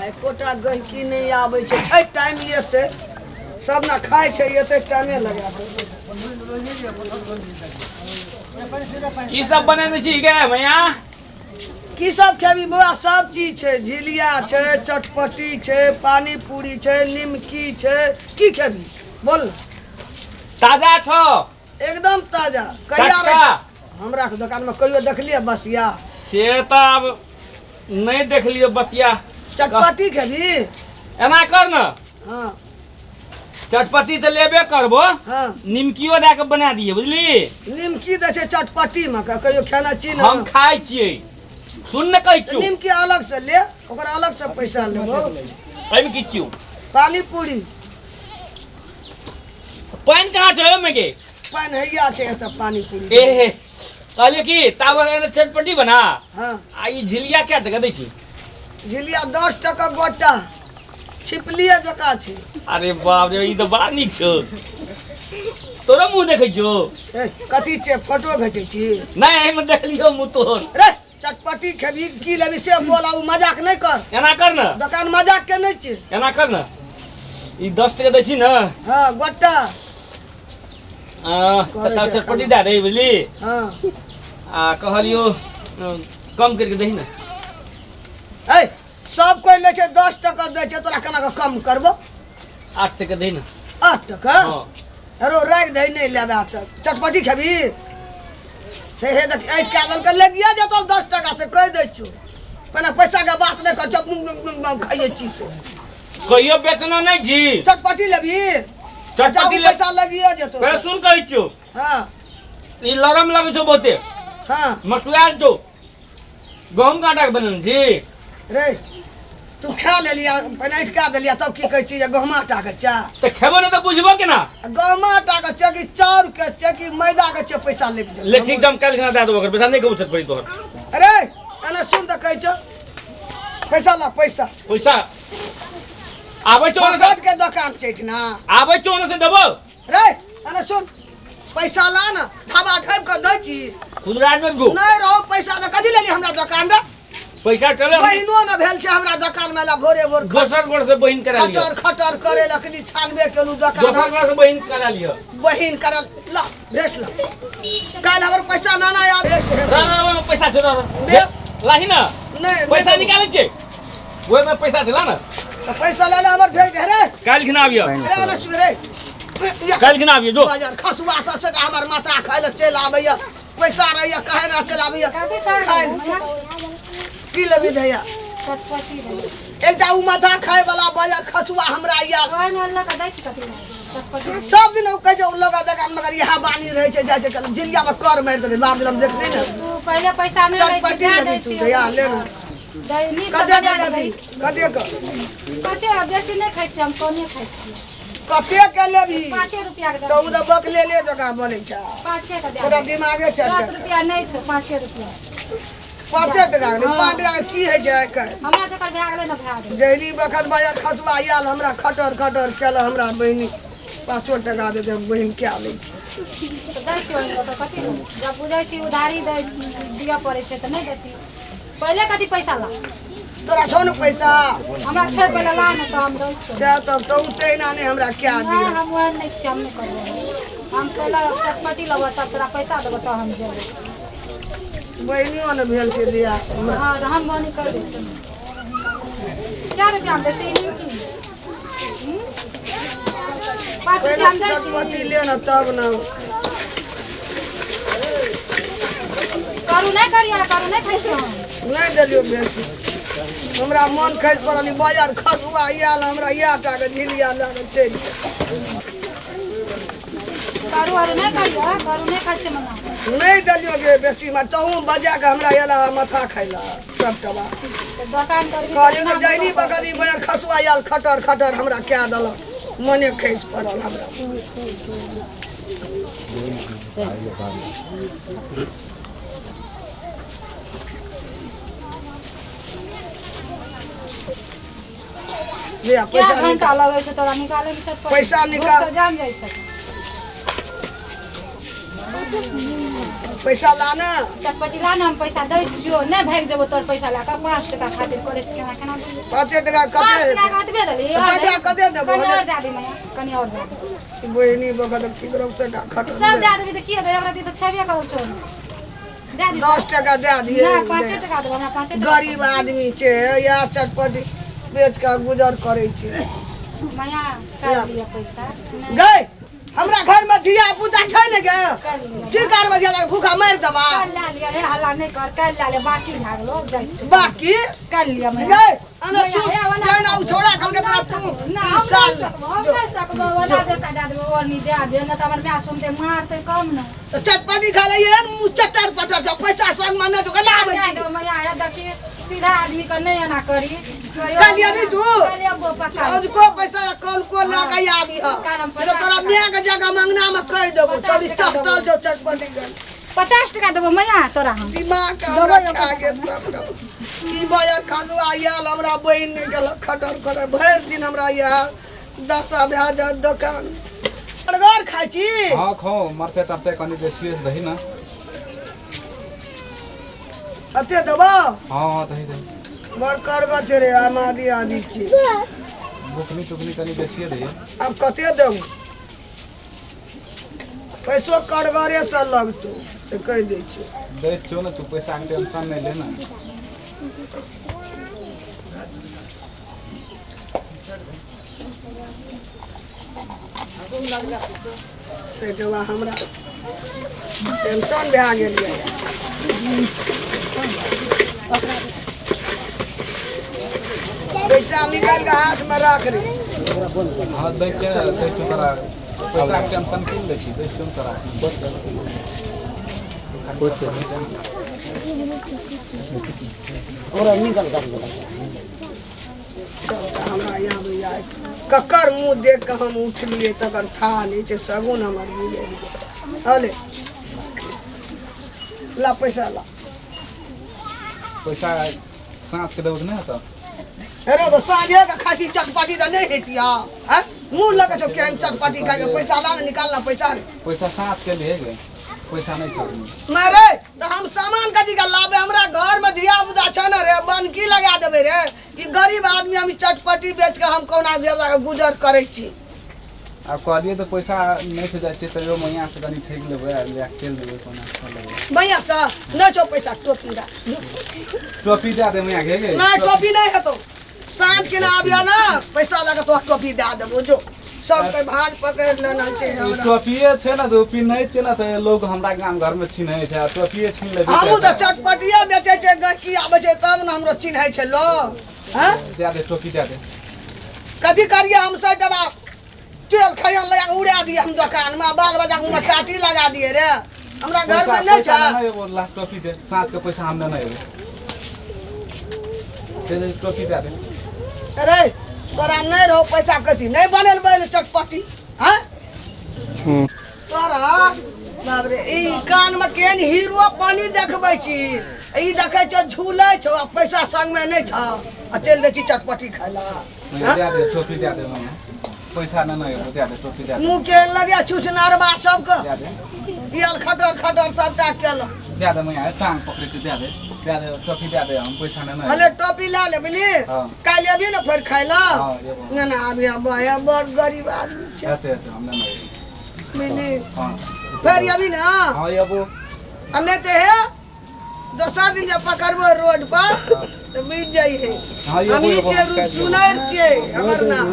एकोटा गहिकी नहि आबै छै। छै टाइम एते सब ने खाइ छै, एते टाइमे लगा कऽ। की सब बनेने छी गे भैया? की सब खेबी बौआ? सब चीज छै, झिलिया छै, चटपटी छै, पानी पूरी छै, निमकी छै। की खेबी बोल ने। ताजा छौ? एकदम ताजा। कहिया टटका? रहै छै हमरा के दोकान में? कहियो देखलियै बसिया? से तऽ आब नहि देखलियो बसिया। चटपटी खेबी? एना कर ने। हाँ। चटपटी तऽ लेबे करबो। हाँ। निमकियो दए कऽ बना दिए, बुझली? निमकी दै छै चटपटी में? कहियो खेना छी ने? हम खाइ छियै, सुन ने, कहै छियौ। निमकी अलग से ले, ओकर अलग से पैसा लेबो। एहिमे की छियौ? पानी पूरी। पानि कहाँ छै ओहिमे गे? पानि हैया छै एतऽ पानी पूरी। ए हे, कहलियै कि ताबे एने चटपटी बना। हाँ। आ ई झिलिया कए टका दै छी? झिलिया 10 टका गोटा, छिपलिए जकाँ छै। अरे बाप रे, ई तऽ बड़ा नीक छौ। तोरो मुँह देखै छौ? ए, कथी छै, फोटो घिचै छी? नहि, एहिमे देखलियौ मुँह तोहर। रे, चटपटी खेबही की लेबही से बोल, आ मजाक नहि कर। एना कर ने। दोकान मजाक के नहि छै। एना कर ने, ई 10 टका दै छी ने? हाँ, गोटा। आ, करै तऽ छै। चटपटी दए दे, बुझली? हाँ। आ कहलियौ, कम करिके दही ने। ए, सब कोइ लै छै 10 टका दै छै, तोरा केना कऽ कम करबो? 8 टका दही ने। 8 टका? हाँ। अरो राखि दही, नहि लेबे तऽ। चटपटी खेबही? हे हे, देख, ऐठ कए देलकै, लगिया जेतौ 10 टका से, कहि दै छियौ। पहिने पैसाके बात नहि कर, चुप, खाइए छी से। कहियो बेचना नहि छी। चटपटी लेबही? चटपटी ले। पैसा लगिए जेतौ। पहिले सुन, कहै छियौ। हाँ। ई लरम लगै छौ बहुते। हाँ। मसुआयल छौ, गहूम के आटा के बनल छी। रे, तू खा लेलिया, पहिने अटका देलिया, तब की कहै छी जे गहुमा आटा के चाह? तऽ खेबो नहि तऽ बुझबो केना? गहुमा आटा के छै कि चाउर के छै कि मैदा के छै, पैसा लेके जेतौ। ले, ठीक छै, हम काल्हि खना दए देबो ओकर पैसा। नहि कहू चटपटी तोहर। अरे, एना सुन तऽ, कहै छौ पैसा ला, पैसा। पैसा आबै छौ ओने से। फकट के दोकान छै एहिठिना। आबै छौ ओने से, देबो। रे, एना सुन, पैसा ला ने, धाबा ढाबि कऽ दै छी। खुदरा नहि गो। नहि रहो पैसा तऽ कथी लेली हमरा दोकान रे? पैसा चले। बहिनो ने भेल छै हमरा दोकान में ला, भोरे भोर दोसर गोड़ से बहिन करा लिअ। खटर खटर करे लखनी, छानबे केलू दोकान। दोसर गोड़ से बहिन करा लिअ। बहिन करल ला, भेज ला, काल्हि हमर पैसा नाना आ भेज रह रह, ओहिमे पैसा छै, रह रह। बेस। लाही ने। नहि। पैसा निकालै छै, ओहिमे पैसा छै, ला ने। तऽ पैसा ले ले, हमर भेज दे रे। काल्हि खिना आबियौ। रे, अरे सुन रे। काल्हि खिना आबियौ, जो। बाजार खसुआ सब से हमर माथा खाय लए चलि आबैया। पैसा रहैया कहे ना चलि आबैया। कथी सर? खाय की लेबी दैया? चटपटी रहै। एकटा उ माथा खाय वाला बाजार खसुआ हमरा यार। ओहिमे लऽ कऽ दै छी, कथी रहै? चटपटी। सब दिन ओ कहै छै, ओ लगा दोकान मगर इएह बानी रहै छै, जाइ छै कल झिलिया मे कर मारि देबै बाप, हम देखने ने। तू पहिले पैसा नहि लै छी। चटपटी दए लेबही दै तू? छी। दैया, ले ने। दै नीकसँ कते बना के देबै। लेबही, कते के? कते बेसी नहि खाइ छियै हम, कमे खाइ छियै। कते के लेबही? 5 रुपया के तऽ दए। ओ तऽ बकले ले जकाँ बोलै छै। 5 के दए। तोरा दिमागे चल। 10 रुपया नहि छौ, 5 रुपया। 5 टका के? 5 टका के की होइ छै आइ काल्हि? हमरा जकर भए गेलै ने, भए गेलै। जहनी बखत बाजार खसुआ आयल, हमरा खटर खटर केल, हमरा बहिनी 5 टका दे दे, बहिन क्या लै छै? तऽ दै छियै ओहिमे तऽ कथी लेबै? जब बुझै छी उधारी दै दिअ पड़ै छै तऽ नहि देती। पहिले कथी पैसा ला। तोरा छौ ने पैसा? हमरा छै, पहिले ला ने तऽ हम दै छियौ। से तब तऽ ओ तहिना नहि हमरा क्या नहि दिअ। हम ओहन नहि छियै, हम नहि करबै। हम पहिले चटपटी लेबऽ, तब तोरा पैसा देबऽ, तब हम जेबै। बहिनियो ने भेल छै बियाह हमरा। हँ, तऽ हम बनी कर दै छियै। कै रुपैआमे दै छै ई निमकी? 5 पहिले रुपैआमे दै चटपटी छी? ले ने तब ने। करू नहि करिया, करू नहि खाइ छियै हम। नहि देलियौ बेसी, हमरा मन खसि पड़ल। ई बाजार खसुआ आयल, हमरा इएह टाके झिलिया लए कऽ चलि गेल। करू आरू नहि करिया, करू नहि खाइ छियै मना। नहि देलियौ गे बेसी मे, तहूँ बजा कऽ हमरा एला माथा खाइ लए सब टबा। तऽ दोकान करबी? कहलियौ तऽ जैनी बगल ई बाजार खसुआ आयल, खटर खटर हमरा कए देलक, मने खसि पड़ल हमरा। ले आ, क्या पैसा घंटा निकाल। लगै छै तोरा निकालै मे चटपटी? पैसा निकाल। भूख से जान जाइ छै। पैसा ला ना। चटपटी ला ना, हम पैसा दै छियो, नहि भागि जेबो तोर पैसा लए कऽ। 5 टका खातिर करै छी केना केना। 5 टका 5 कते? टका कतबे देली? कते कते देबो? कनि आओर दए दे मैया, कनि आओर दए दे। बहिनी बगल की करब से खटल सब दए देबी तऽ की हेतै? ओकरा दी तऽ छेबे करल छौ, दए दी। 10 टका दए दिए। नहि, 5 टका देबो, हमरा 5 टका। गरीब आदमी छै, या चटपटी बेच कऽ गुजर करै छै। मैया, काटि लिअ पैसा। नहि, गै, हमरा घर में धिया पुता छै ने गे। काल्हि लिअ। की करबै धिया, भूखा मारि देबा? काल्हि लए लिअ। हे, हल्ला नहि कर, काल्हि लए ले, बाकी भए गेलो, जाइ छी। बाकी काल्हि लिअ मैया। गै, अने मैया, सुन, हे, ओना- जेना उ छोड़ा कहलकै तोरा तू ना, ई हम साल नहि सकबो, हम नहि सकबो, ओना जेता दए देबो, ओढ़नी दए दे, नहि तऽ हमर माय सुनतै मारतै कम ने। तऽ चटपटी खा लइए, मुँह चटर पटर छौ, पैसा संग मे नहि छौ, कला आबै दए छी। देबो मैया, हे देखी, सीधा आदमी के नहि एना करी। काल्हि अबी तू? काल्हि अबो पक्का। अजुको पैसा कल को लए के आबी ह। काल्हि हम नहीं तऽ तोरा माय के जगह मंगना में कहि देबो। 50 चली टका चहटल छौ चटपटी के। 50 टका देबो मैया तोरा हम। दिमाग के हमरा खा गेल सबटा। की बजर खजुआ आयल, हमरा बहिन नहि गेल खटर करे भरि दिन, हमरा इएह दशा भए जायत। दोकान बर्गर खाइ छी? हाँ, खाओ, मरचाइ तरचाइ कनि बेसी दही ना। एते देबो? हाँ, दही दही। बड़ करगर छै रे, आम आदि आदि छी। बुकनी टुकनी कनि बेसिए दही। आब कते देबो? पैसो करगरे से लगतौ, से कहि दै छियौ। दै छियौ ने, तू पैसाके टेंशन नहि ले ना। से टका हमरा टेंशन भए गेल यऽ। पैसा निकालि कऽ हाथमे राख रे। हाँ, दै छियै, दै छियौ तोरा। पैसाके टेंशन की लै छी? दै छियौ ने तोरा। सबटा हमरा आबैया, ककर मुँह देख कऽ हम उठलियै तकर था नहि छै। शगुन हमर बिगड़ि गेल। हले, ला पैसा ला। पैसा साँझ के देबो तऽ नहि हेतौ? अरे, तऽ साँझे के खाइ छी चटपटी तऽ नहि हेतिया? आँय, मुँह लगै छौ केहन चटपटी खाइ के? पैसा ला ने, निकाल ला पैसा रे। पैसा साँझ के लिए गे, पैसा नहि छौ एखनी। मारे तऽ हम सामान कथी के लाबे? हमरा घर में धिया पुता छै ने रे, बनकी लगा देबै रे। ई गरीब आदमी हम ई चटपटी बेच के हम कोना धिया पुता के गुजर करै छी? आब कहलियै तऽ पैसा नहि से जाइ छियै, तैयो मैया से कनि ठकि लेबै आ लए कऽ चलि देबै, कोना चलि लेबै। मैया से नहि छौ पैसा, टोपी राख। टोपी दए दे मैया गे गे। नहि, टोपी नहि हेतौ। साँझ के ना आबिया ना, पैसा लऽ के तोरा टोपी दए देबो। जो, सबके भाँज पकड़ि लेना छै ई हमरा। टोपिए छै ने तऽ ओ पिन्है छै ने तऽ लोग हमरा गाम घरमे चिन्है छै, आ टोपिए छीन लेबै? हमहूँ तऽ चटपटिए बेचै छै, गहकी आबै छै तब ने हमरो चिन्है छै लोग। हँ, दए दे, टोपी दए दे। कथी करिए हम? 100 टका तेल खैया लगा के उड़ा दिए हम दोकान में, बाल बच्चा के टाटी लगा दिए रे। हमरा घर पैसा में नहीं पैसा छै। नहि एगो ला, टोपी दे। साँझ के पैसा हम नेने एबै। दे दे, टोपी दए दे। अरे, तोरा नहीं रहो पैसा, कथी नहीं बनल बैल चटपटी? हाँ, तोरा बाप रे, ई कान में केहन हीरो पानी देखबै छी। ई देखै छौ झूलै छौ आ पैसा संग में नहीं छौ आ चलि दै छी चटपटी खाय ला। मैया, दए दे, टोपी दए दे मैया। पैसा नेने एबै, दए दे, टोपी दए दे। मुँह केहन लगैया छुछनरबा सबके। दए दे। ई खटर खटर सबटा केलक। दए दे मैया, टांग पकड़ै छी, दए दे, दए दे, टोपी दए दे, हम पैसा नेने अले एबै। टोपी लए ले, बुझली? हाँ। काल्हि अबी ने फेर खाय ला। हाँ, एबो। ना ना, अभी बड़ बड़ गरीब आदमी छै। हेतै हेतै, हम नेने एबै। बुझली? हाँ। फेर अबी ने। हाँ, एबो। आ नहि तऽ हे, दोसर दिन जब पकड़बो रोड पर तऽ बुझि जाइ है। हाँ, एबो, हम ई एबो, छियै हम रूप काल्हि एबो। सुनैर छियै हमर नाम।